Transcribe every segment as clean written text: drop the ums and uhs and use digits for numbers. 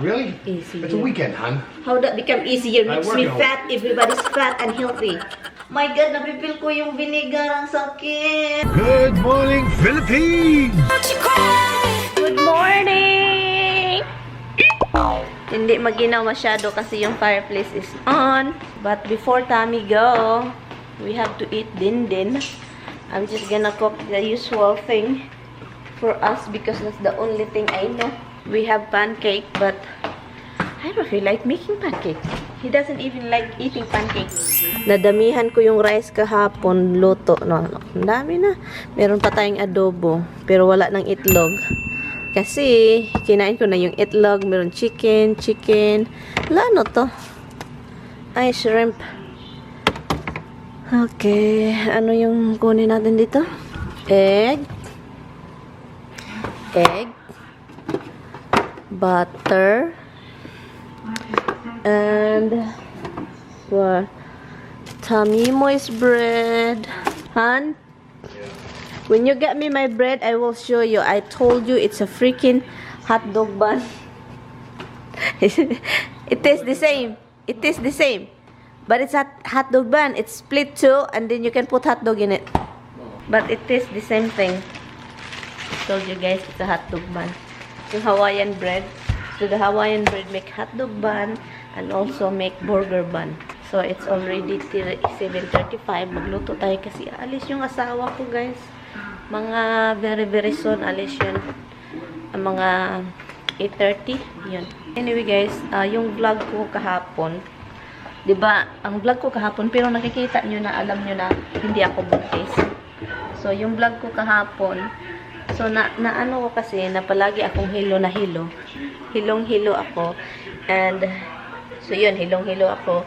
Really? Easier. It's a weekend, hon. How that become easier? Makes me working on- fat. Everybody's fat and healthy. My God, napipil ko yung vinegar. Ang sakit. Good morning, Philippines! Good morning! Hindi maginaw masyado kasi yung fireplace is on. But before Tommy go, we have to eat din. I'm just gonna cook the usual thing for us because that's the only thing I know. We have pancake, but I don't feel like making pancake. He doesn't even like eating pancakes. Nadamihan ko yung rice kahapon, luto. No. Ang dami na. Meron pa tayong adobo, pero wala ng itlog. Kasi, kinain ko na yung itlog. Meron chicken. Wala, ano to? Ay, shrimp. Okay. Ano yung kunin natin dito? Egg. Butter. And what? Tamimoy's bread. Han? When you get me my bread, I will show you. I told you it's a freaking hot dog bun. It tastes the same. But it's a hot dog bun. It's split too, and then you can put hot dog in it. But it tastes the same thing. I told you guys it's a hot dog bun. Yung Hawaiian bread. So the Hawaiian bread make hot dog bun and also make burger bun. So it's already 7:35. Magluto tayo kasi alis yung asawa ko, guys. Mga very soon alis yun. Mga 8:30. Yun. Anyway, guys, yung vlog ko kahapon, 'di ba? Ang vlog ko kahapon, pero nakikita nyo na, alam nyo na hindi ako buntis. So yung vlog ko kahapon, so na ano ko kasi na palagi akong hilo. Hilong-hilo ako. And so yun, hilong-hilo ako.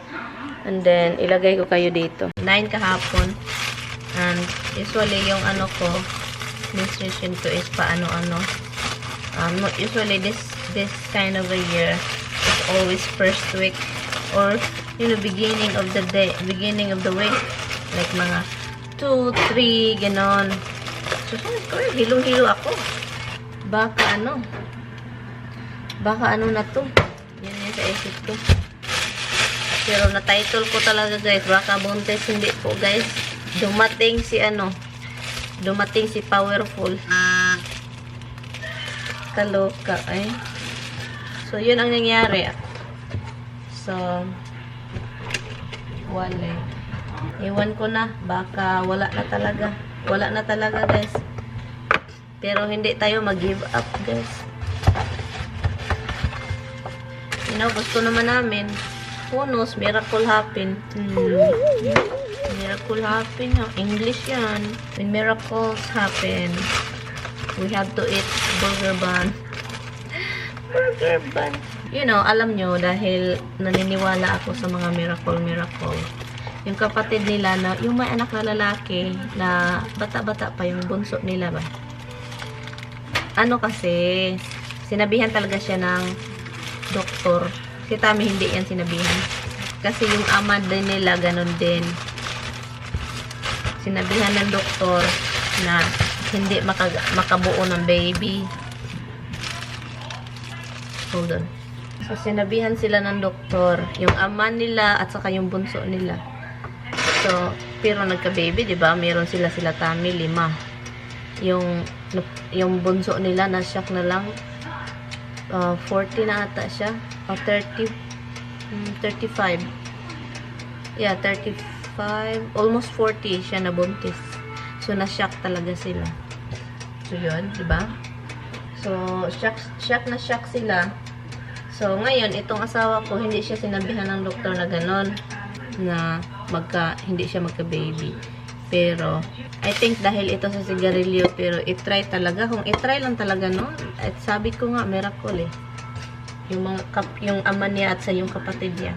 And then ilagay ko kayo dito. 9 kahapon. And usually yung ano ko, menstruation ko is paano-ano. Usually this kind of a year is always first week or beginning of the day, beginning of the week, like mga 2, 3 ganon. So hilong-hilo ako. Baka ano na to. Yan yung sa isip ko. Pero na-title ko talaga, guys. Baka buntis, hindi po, guys. Dumating si Powerful. Kaloka, eh. So, yun ang nangyari. So, wala. Iwan ko na. Baka wala na talaga. Wala na talaga, guys. Pero hindi tayo mag-give up, guys. Gusto naman namin. Who knows, miracle happen. Miracle happen. English yan. When miracles happen, we have to eat burger bun. Burger bun. Alam nyo, dahil naniniwala ako sa mga miracle. Yung kapatid nila na, yung may anak na lalaki na bata-bata pa yung bunso nila ba? Ano kasi, sinabihan talaga siya ng doktor. Si Tommy hindi yan sinabihan. Kasi yung ama din nila, ganun din. Sinabihan ng doktor na hindi makabuo ng baby. Hold on. So, sinabihan sila ng doktor, yung ama nila at saka yung bunso nila. So, pero nagka-baby, diba? Meron sila Tommy, 5. Yung bunso nila, na-shock na lang. 40 na ata siya. 35. Yeah, 35. Almost 40 siya na buntis. So, na-shock talaga sila. So, yun, diba? So, shock na shock sila. So, ngayon, itong asawa ko, hindi siya sinabihan ng doktor na ganon. Na hindi siya magka-baby. Pero, I think dahil ito sa sigarilyo, pero itry talaga. Kung itry lang talaga, no? At sabi ko nga, miracle eh. Yung ama niya at sa yung kapatid niya.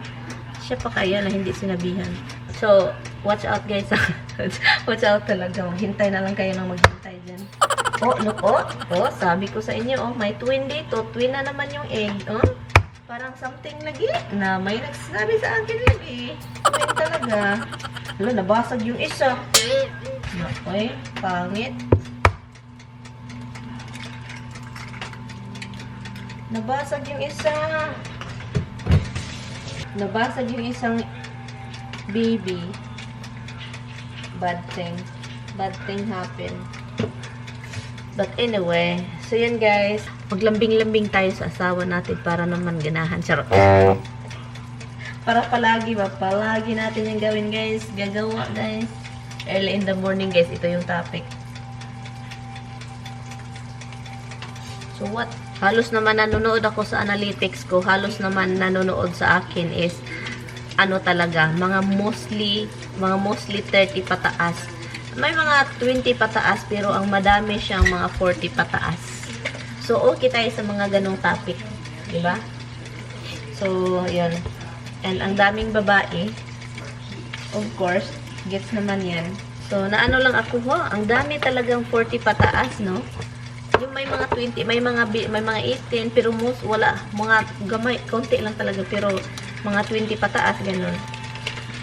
Siya pa kaya na hindi sinabihan. So, watch out guys. Watch out talaga. Hintay na lang kayo ng maghintay dyan. Oh, look, oh, sabi ko sa inyo, oh, may twin dito. Twin na naman yung egg, oh. Parang something lagi na may nagsasabi sa akin lagi. Twin talaga. Wala, nabasag yung isa. Okay, pangit. Nabasag yung isa. Nabasag yung isang baby. Bad thing. Bad thing happened. But anyway, so yun guys. Maglambing-lambing tayo sa asawa natin para naman ganahan. Charot. Para palagi ba? Palagi natin yung gawin guys. Gagawa guys. Early in the morning guys. Ito yung topic. So what? Halos naman nanonood ako sa analytics ko. Halos naman nanonood sa akin is ano talaga, mga mostly 30 pataas. May mga 20 pataas pero ang madami siyang mga 40 pataas. So okay tayo sa mga ganong topic, 'di ba? So, 'yun. And ang daming babae. Of course, gets naman 'yan. So naano lang ako, ang dami talagang 40 pataas, no? Yung may mga 20, may mga 18, pero most wala, mga gamay, konti lang talaga, pero mga 20 pataas, ganun.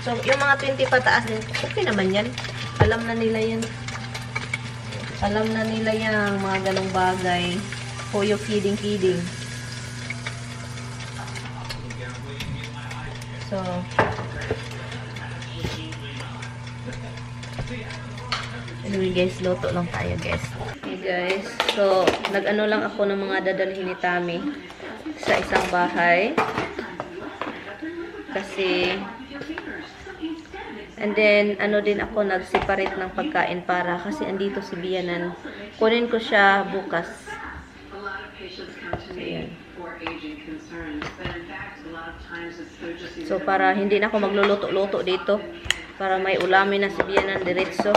So, yung mga 20 pataas, okay naman yan. Alam na nila yan. Alam na nila yung mga ganong bagay. Hoyo feeding. So, anyway guys, luto lang tayo guys. Okay guys, so nag-ano lang ako ng mga dadalhin ni Tami sa isang bahay. Kasi, and then, ano din ako, nag-separate ng pagkain para, kasi andito si Bianan. Kunin ko siya bukas. Ayan. So, para hindi na ako magluluto-luto dito. Para may ulamin na si Bianan diretso.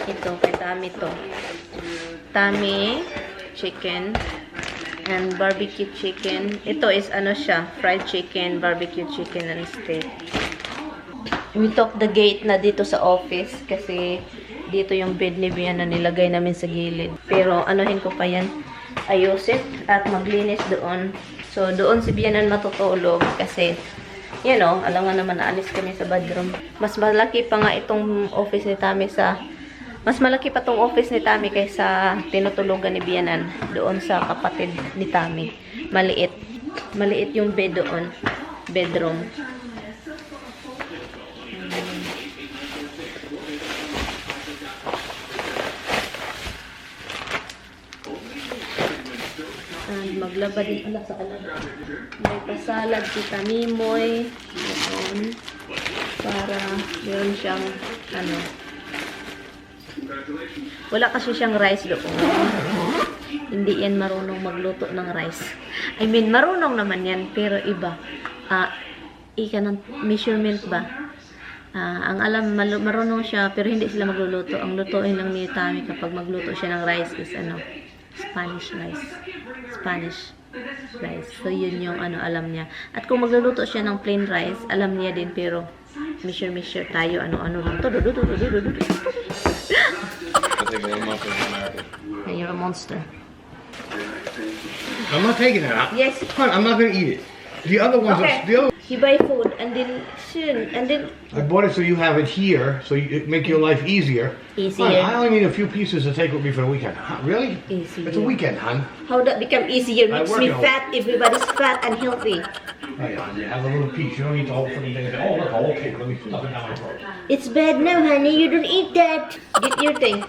Ito, kay Tami to. Tami, chicken, and barbecue chicken. Ito is ano siya, fried chicken, barbecue chicken, and steak. We took the gate na dito sa office kasi dito yung bed ni Bian na nilagay namin sa gilid. Pero anuhin ko pa yan, ayusin at maglinis doon. So doon si Bianan matutulog kasi, you know, alam nga naman naalis kami sa bedroom. Mas malaki pa nga itong office ni Tami mas malaki pa tong office ni Tami kaysa tinutulugan ni Bianan doon sa kapatid ni Tami. Maliit. Maliit yung bed doon. Bedroom. And maglaba din ala sa kanan. May pasalad si Tamimoy. Doon. Para meron siyang ano. Wala kasi siyang rice doon. Hindi yan marunong magluto ng rice. I mean, marunong naman yan, pero iba. Ika ng measurement ba? Ang alam, marunong siya, pero hindi sila magluluto. Ang lutuin lang ni Tami kapag magluto siya ng rice is ano, Spanish rice. Spanish rice. So, yun yung ano, alam niya. At kung magluluto siya ng plain rice, alam niya din, pero measure tayo, ano lang to. Hey, you're a monster. I'm not taking it out. Yes. Hon, I'm not going to eat it. The other ones Okay. are still. You buy food and then I bought it so you have it here, so it make your life easier. Easier. Hon, I only need a few pieces to take with me for the weekend. Huh, really? Easier. It's a weekend, hon. How that become easier I makes work me out. fat. Everybody's fat and healthy. Right, hon, you have a little piece. You don't need the whole freaking thing. Oh, look, a whole cake. Let me stuff it down my throat. It's bad now, honey. You don't eat that. Get your thing.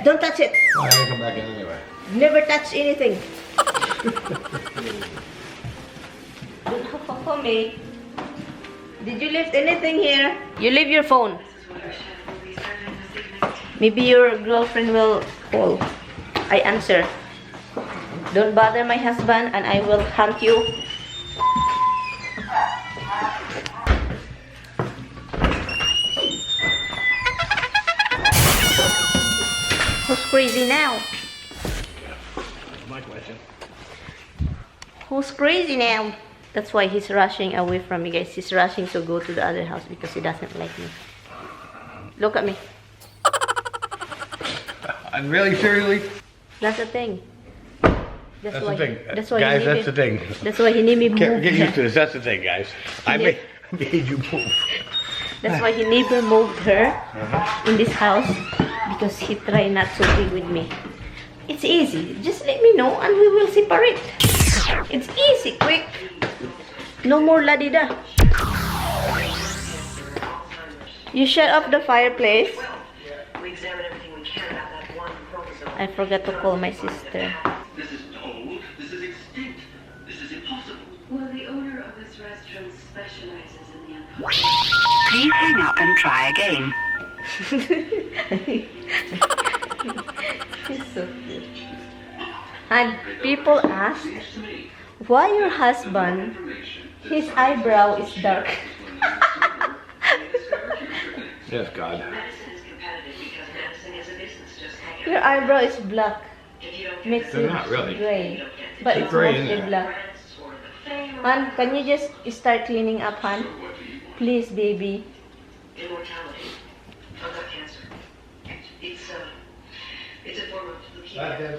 Don't touch it. I'm going to come back in anyway. Never touch anything. Homie, did you leave anything here? You leave your phone. Maybe your girlfriend will call. I answer. Don't bother my husband and I will hunt you. Who's crazy now? My question. Who's crazy now? That's why he's rushing away from me, guys. He's rushing to go to the other house because he doesn't like me. Look at me. And really, seriously? That's the thing. That's the thing. That's why Guys, he that's the thing. That's why he need me move. Get used to this. That's the thing, guys. I made you move. That's why he never moved her in this house because he tried not to be with me. It's easy. Just let me know and we will separate. It's easy, quick. No more ladida. You shut off the fireplace. I forgot to call my sister. This is old. This is extinct. This is impossible. Well, the owner of this restaurant specializes in the Please hang up and try again. He's so cute. And people ask, why your husband, his eyebrow is dark? Yes, God. medicine is competitive because medicine is a business, just like Your eyebrow is black. if you don't Mixed They're with not really. gray. But They're it's gray, mostly isn't it? black. or the fame or Han, can you just start cleaning up, Han? Please, baby. immortality. I've got cancer. It's a form of leukemia.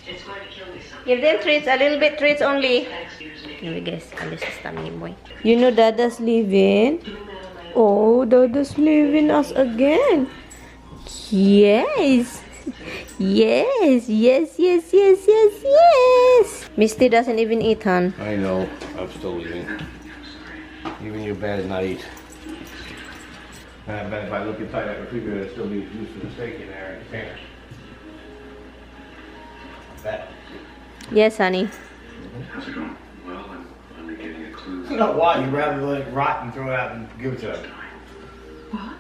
It's going to kill me someday. Give them treats, a little bit treats only. Thanks, years me. Anyway guys, alis na kami boy. You know Dada's leaving? Oh, Dada's leaving us again. Yes. Yes, yes, yes, yes, yes, yes. Misty doesn't even eat, hon. I know. I'm still leaving. Even your bad not eat. I bet if I look inside that refrigerator, there'll still be juice for the steak in there in the container. That. Yes, honey. How's it going? Well, I'm finally getting a clue. You know why? You'd rather let it rot and throw it out and give it to them. What?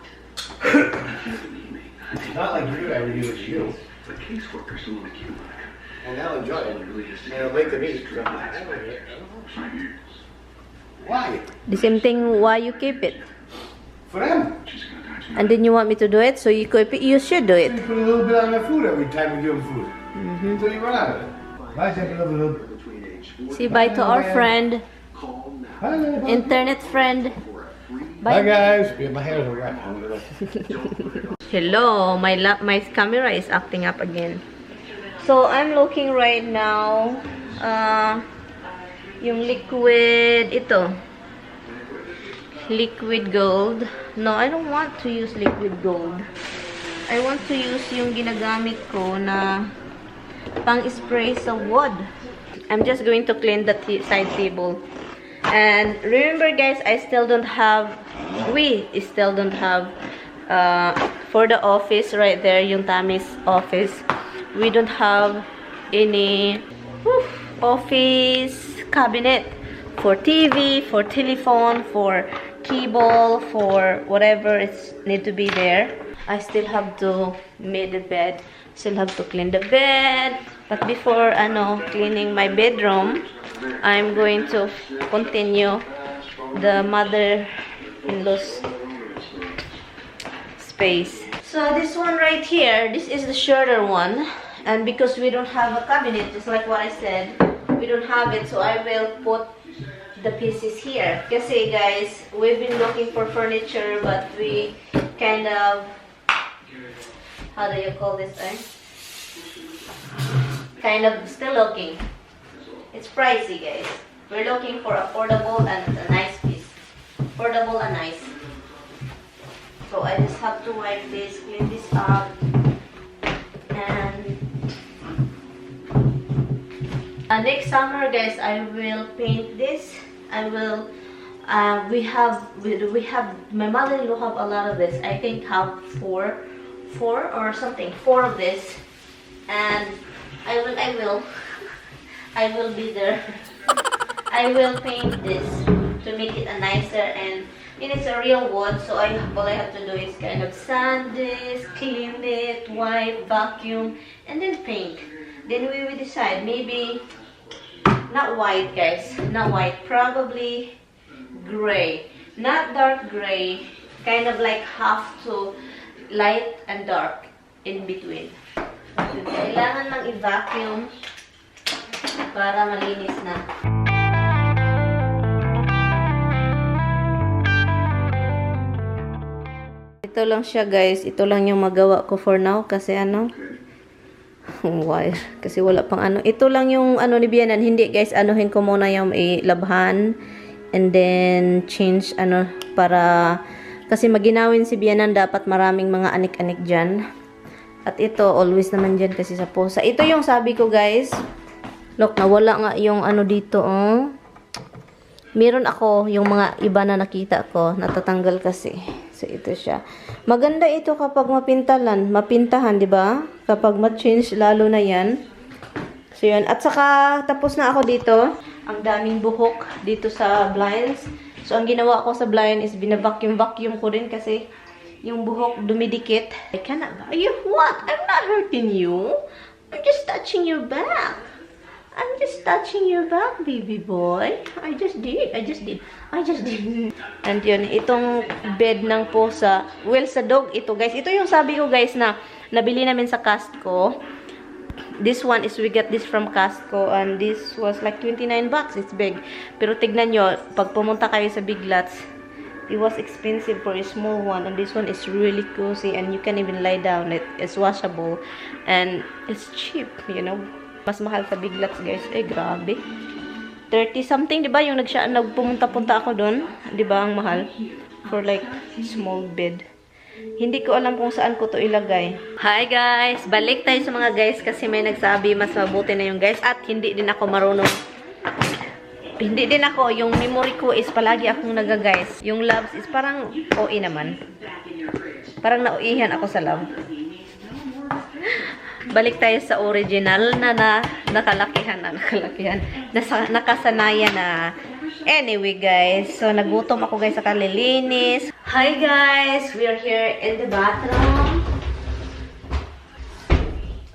It's not like you ever do it to you. The caseworkers who want to kill Monica. And they'll enjoy it. Really is And they'll make the meat. 5 years. Why? The same thing why you keep it. For them. She's gonna die tonight. And then you want me to do it, so you keep it, you should do it. You put a little bit on their food every time you give them food. Until you run out of it. I take a little bit. Between age 4 Say bye to our friend, call now Bye, internet friend. for a free Bye Bye. guys. Yeah, my hair's a wrap. Hello, my camera is acting up again. So I'm looking right now, yung liquid, ito. Liquid gold. No, I don't want to use liquid gold. I want to use yung ginagamit ko na pang-spray sa wood. I'm just going to clean the side table. And remember guys, we still don't have, for the office right there, yung Tammy's office, we don't have any office cabinet for TV, for telephone, for cable, for whatever it's need to be there. I still have to make the bed, still have to clean the bed. But before cleaning my bedroom, I'm going to continue the mother-in-law's space. So this one right here, this is the shorter one, and because we don't have a cabinet, just like what I said, we don't have it, so I will put the pieces here. Kasi guys, we've been looking for furniture, but we kind of, how do you call this, kind of still looking. It's pricey, guys. We're looking for affordable and a nice piece. Affordable and nice. So I just have to wipe this, clean this up, and next summer, guys, I will paint this. I will. We have. My mother-in-law have a lot of this. I think have four or something. 4 of this, and I will be there. I will paint this to make it a nicer, and it's a real wood, so all I have to do is kind of sand this, clean it, wipe, vacuum, and then paint. Then we will decide, maybe not white, guys, not white, probably gray, not dark gray, kind of like half to light and dark in between. Kailangan lang i-vacuum para malinis na. Ito lang siya, guys. Ito lang yung magawa ko for now kasi wire. Kasi wala pang Ito lang yung ni Bianan. Hindi, guys. Anuhin ko muna yung ilabhan and then change para kasi maginawin si Bianan, dapat maraming mga anik-anik dyan. At ito, always naman dyan kasi sa pusa. Ito yung sabi ko, guys. Look, nawala nga yung ano dito, oh. Meron ako, yung mga iba na nakita ko, natatanggal kasi. So, ito siya. Maganda ito kapag mapintahan, di ba? Kapag ma-change, lalo na yan. So, yun. At saka, tapos na ako dito. Ang daming buhok dito sa blinds. So, ang ginawa ko sa blind is bina-vacuum ko rin kasi yung buhok dumidikit. I cannot. You what? I'm not hurting you. I'm just touching your back. I'm just touching your back, baby boy. I just did. And yun, itong bed ng pusa. Well, sa dog ito, guys. Ito yung sabi ko, guys, na nabili namin sa Costco. This one is, we get this from Costco. And this was like 29 bucks. It's big. Pero tignan nyo, pag pumunta kayo sa Big Lots, it was expensive for a small one. And this one is really cozy. And you can even lie down. It's washable. And it's cheap, you know. Mas mahal sa Big Lots, guys. Eh, grabe. 30 something, di ba? Yung nagpumunta-punta ako doon. Di ba, ang mahal? For like, small bed. Hindi ko alam kung saan ko to ilagay. Hi, guys! Balik tayo sa mga guys kasi may nagsabi mas mabuti na yung guys. At hindi din ako marunong. Hindi din ako. Yung memory ko is palagi akong naga-guys. Yung loves is parang OA naman. Parang nauihan ako sa love. Balik tayo sa original na nakalakihan. Nakasanayan na. Anyway, guys. So, nagutom ako, guys, sa kalilinis. Hi, guys. We are here in the bathroom.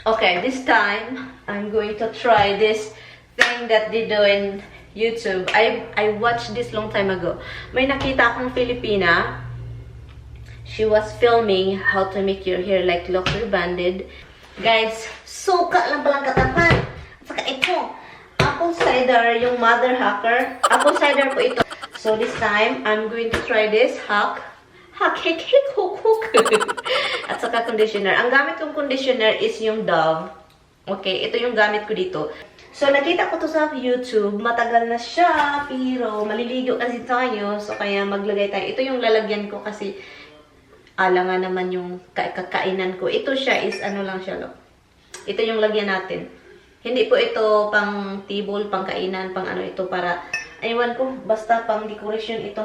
Okay, this time, I'm going to try this thing that they do in YouTube. I watched this long time ago. May nakita akong Filipina. She was filming how to make your hair like look rebanded. Guys, suka lang palang katapan. At saka ito, apple cider, yung mother hacker. Apple cider po ito. So this time, I'm going to try this hack. Hook. At saka conditioner. Ang gamit kong conditioner is yung Dove. Okay, ito yung gamit ko dito. So nakita ko to sa YouTube. Matagal na siya, pero maliligo kasi tayo. So kaya maglagay tayo. Ito yung lalagyan ko kasi alangan naman yung kakainan ko. Ito siya is ano lang siya, look. Ito yung lagyan natin. Hindi po ito pang table, pang kainan, pang ano ito para, aywan ko, basta pang decoration ito.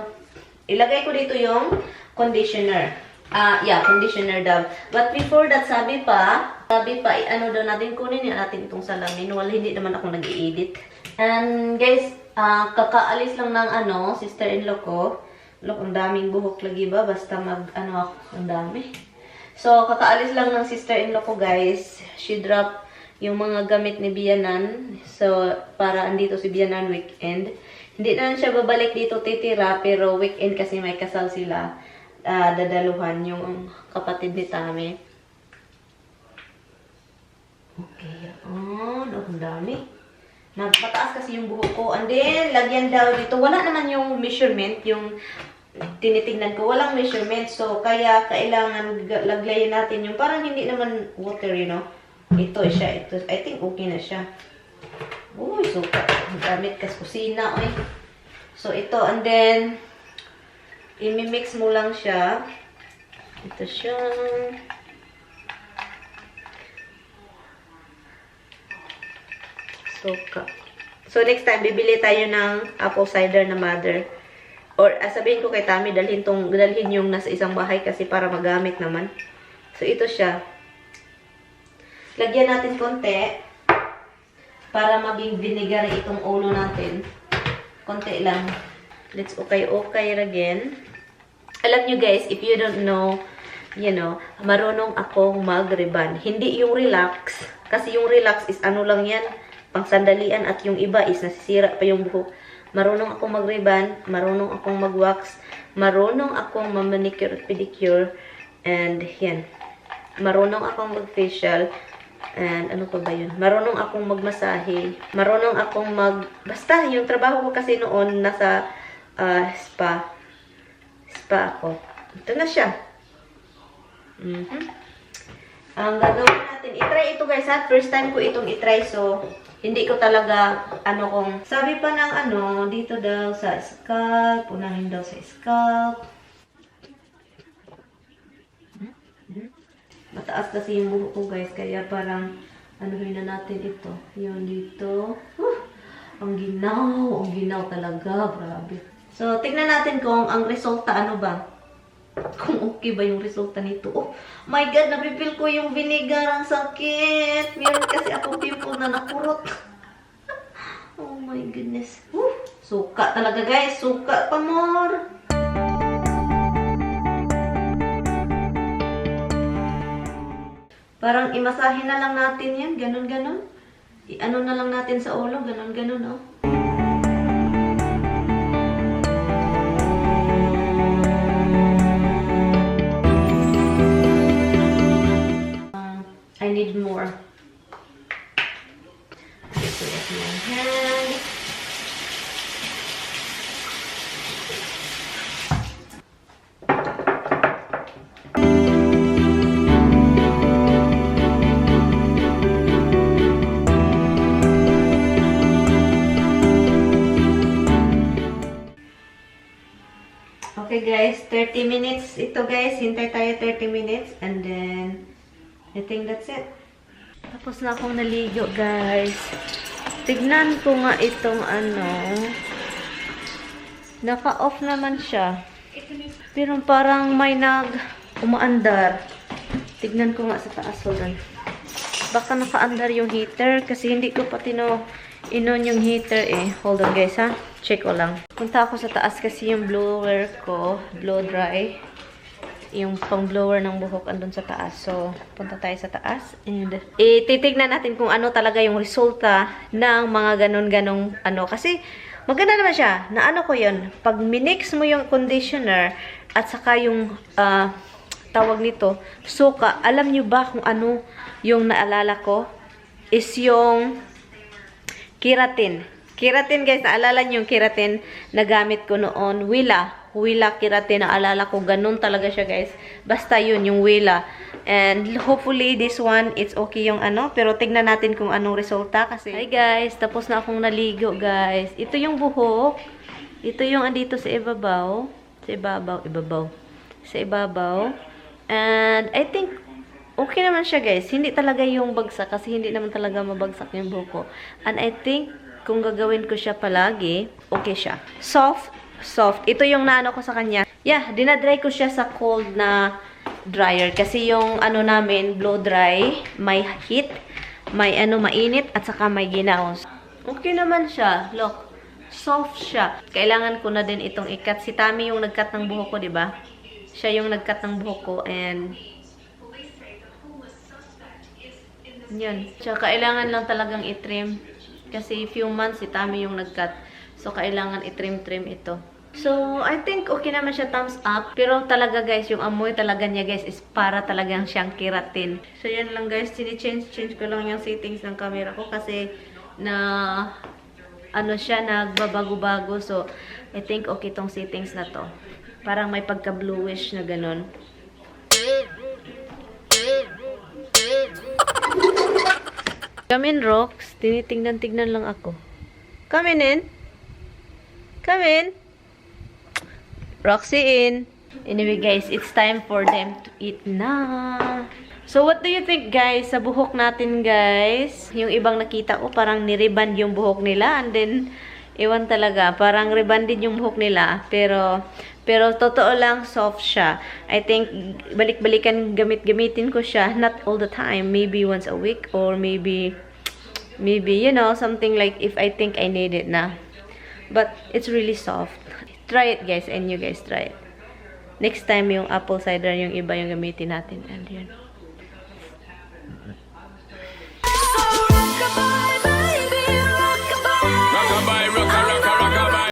Ilagay ko dito yung conditioner. Conditioner Dove. But before that, sabi pa, ano daw natin, kunin natin itong salamin. Well, hindi naman ako nag-i-edit. And guys, kakaalis lang ng sister-in-law ko. Look, ang daming buhok lagi ba? Basta ako, ang dami. So, kakaalis lang ng sister-in-law ko, guys. She dropped yung mga gamit ni Bianan. So, para andito si Bianan weekend. Hindi na siya babalik dito titira, pero weekend kasi may kasal sila. Dadaluhan yung kapatid ni Tami. Okay, ang dami. Mataas kasi yung buhok ko. And then, lagyan daw dito. Wala naman yung measurement, yung tinitingnan ko. Walang measurement. So, kaya kailangan laglayan natin yung parang hindi naman water, you know. Ito siya. Ito. I think okay na siya. Uy, so, gamit kas kusina, oy. So, ito. And then, imimix mo lang siya. Ito siya. So, next time, bibili tayo ng apple cider na mother. Or, sabihin ko kay Tami, dalhin yung nasa isang bahay kasi para magamit naman. So, ito siya. Lagyan natin konti para maging vinegar itong ulo natin. Konti lang. Let's okay again. Alam nyo guys, if you don't know, marunong akong mag-reband. Hindi yung relax. Kasi yung relax is ano lang yan, pangsandalian, at yung iba is nasisira pa yung buhok. Marunong akong mag-reband, marunong akong mag-wax, marunong akong ma-manicure at pedicure, and yan. Marunong akong mag-facial, and ano pa ba yun? Marunong akong magmasahe, marunong akong basta yung trabaho ko kasi noon nasa spa ako. Ito na siya. Ang gagawin natin, itry ito guys ha. First time ko itong itry, so hindi ko talaga, sabi pa ng dito daw sa scalp, unahin daw sa scalp. Mataas kasi yung buhok ko guys, kaya parang anuhin na natin ito. Yun dito. Ang ginaw talaga, grabe. So, tignan natin kung ang resulta ano ba. Kung okay ba yung resulta nito. Oh my God, napipil ko yung vinegar. Ang sakit. Meron kasi ako pimple na nakurot. Oh my goodness. Suka talaga guys. Suka pa more. Parang imasahin na lang natin yan. Ganon. I-ano na lang natin sa ulo. Ganon, oh. I need more. This is my hand. Okay guys, 30 minutes ito guys. Hintay tayo 30 minutes and then I think that's it. Tapos na akong naligo guys. Tignan ko nga itong ano. Naka-off naman siya. Pero parang may umaandar. Tignan ko nga sa taas. Hold on. Baka naka-andar yung heater kasi hindi ko pati inon yung heater eh. Hold on guys ha. Check ko lang. Punta ako sa taas kasi yung blower ko, blow dry. Yung pang blower ng buhok andun sa taas. So, punta tayo sa taas. And, titignan natin kung ano talaga yung resulta ng mga ganon-ganong ano. Kasi, maganda naman siya. Na ano ko yun. Pag minix mo yung conditioner at saka yung tawag nito, suka. Alam nyo ba kung ano yung naalala ko? Is yung keratin. Keratin guys, naalala nyo yung keratin na gamit ko noon. Wila keratin, naalala ko. Ganun talaga siya guys. Basta yun, yung wila. And hopefully this one, it's okay yung ano. Pero tignan natin kung anong resulta kasi. Hi guys, tapos na akong naligo guys. Ito yung buhok. Ito yung andito sa ibabaw. Sa ibabaw. And I think okay naman siya guys. Hindi talaga yung bagsak kasi hindi naman talaga mabagsak yung buhok ko. And I think kung gagawin ko siya palagi, okay siya. Soft. Ito yung naano ko sa kanya. Yeah, dinadry ko siya sa cold na dryer. Kasi yung ano namin, blow dry, may heat, may mainit, at saka may ginaw. Okay naman siya. Look, soft siya. Kailangan ko na din itong ikat. Si Tami yung nagkat ng buhok ko, diba? Siya yung nagkat ng buhok ko, and yun. So, kailangan lang talagang itrim. Kasi few months, si Tami yung nag-cut. So, kailangan itrim-trim ito. So, I think okay naman siya, thumbs up. Pero talaga guys, yung amoy talaga niya guys is para talagang siyang keratin. So, yan lang guys. Change ko lang yung settings ng camera ko kasi ano siya, nagbabago-bago. So, I think okay tong settings na to. Parang may pagka-bluish na ganun. Come in, Rox. Tinitingnan-tignan lang ako. Come in. Come in. Roxy in. Anyway, guys, it's time for them to eat na. So, what do you think, guys? Sa buhok natin, guys. Yung ibang nakita ko, parang niriband yung buhok nila. And then, iwan talaga. Parang rebanded yung buhok nila. Pero totoo lang, soft siya. I think, balik-balikan gamitin ko siya. Not all the time. Maybe once a week. Or maybe, you know, something like if I think I need it na. But, it's really soft. Try it, guys. And you guys try it. Next time, yung apple cider, yung iba yung gamitin natin. And yun.